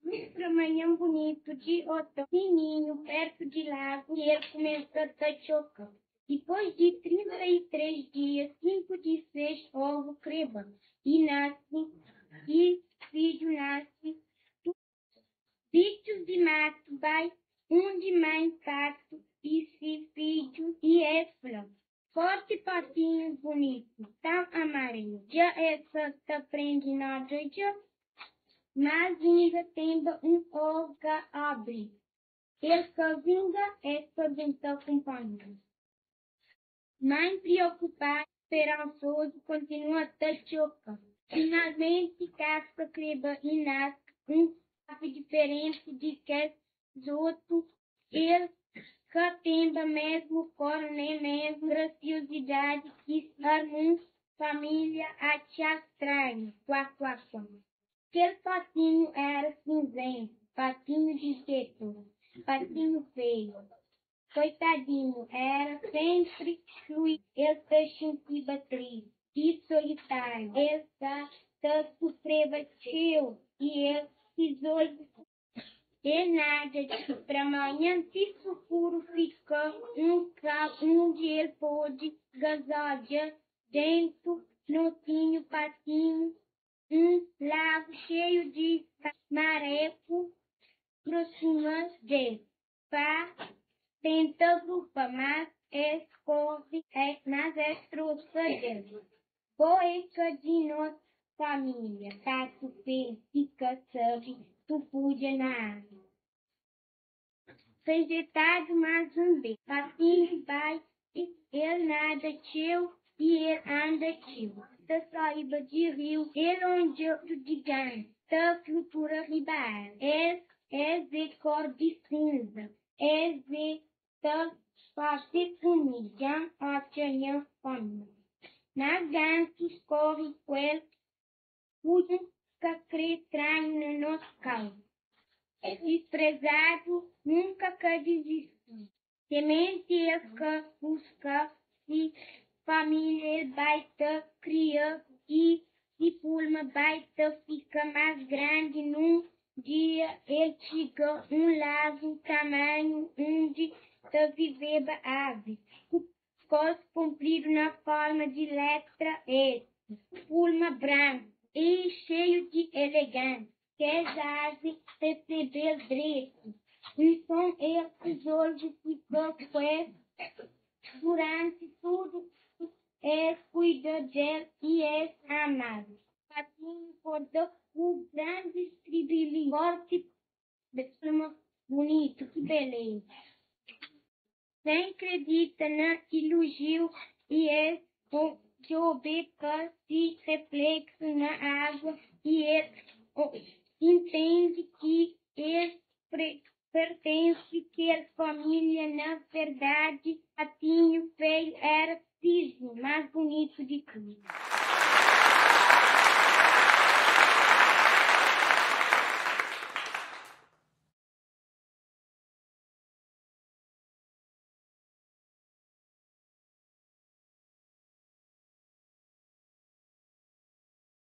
Un manhan bunitu di oton, fininhu, pertu di lagu, i el kumesa ta txoka. Dipôs di 33 dia, 5 di ses ovu kreba i nase, i fidju nase. Bitxus di matu bai undi mãi patu i se fidju i es fla, Forti patinhu bunitu, tan amarelu, dja es sa ta prende nada dja? Mas inda tenba un ovu ka abri. El ka vinga? Es pergunta kunpanheru. Mãi priokupadu, speransozu, kontinua ta txoka. Finalmenti, kaska kreba i nase un avi diferenti di kes otu. El ka tenba mesmu kor nen mesmu grasiosidadi ki se armuns. Família atxa stranhu. Kuá, kuá, kuá. Kel patinhu éra sinzentu, patinhu di getu, patinhu feiu. Koitadinhu, éra sénpri sui, el ta xintiba tristi i solitáriu. El sa ta sufreba txeu i el rizolve El nada di pramanhan ti sukuru fika un kau undi el pode gazadja dentu notinhu patinhu un lagu xeiu di mareku prosima del pa tenta grupa mas es korre mas es trosa del bo é ka di nos Família, Pato P fika sabe tufudja na agu. Rejetadu más un bês. Patinhu bai, el nada txeu i el anda txeu. Ta saíba di riu, el odja un jiganti ta flutua riba agu. Es es é kor di sinza, es é ta parse ku mi, dja N atxa nha família. Na gansus kóre ku el, Pudu ka krê tranhu na nos kau. Disprezadu nunka ka dizisti. Tementi el ka buska si família el bai ta kria i si pulma bai ta fika más grandi. Nun dia el txiga un lagu tamanhu undi ta viveba avi ku Kos kunpridu na forma di letra S, pulma branku i xeiu di elegansia. Kes avi resebe-l dretu, nton el rizolve fika ku es duranti tudu. Es kuida del i es ama-l. Patinhu korda ku grandi stribilin forti pulma bunitu, ki beleza! Sen kredita na ilujiu i es djobe pa si refleksu na agua i el intende ki el pertense kel familia. Na verdadi, patinhu feiu era sisnu mas bunitu di tudu.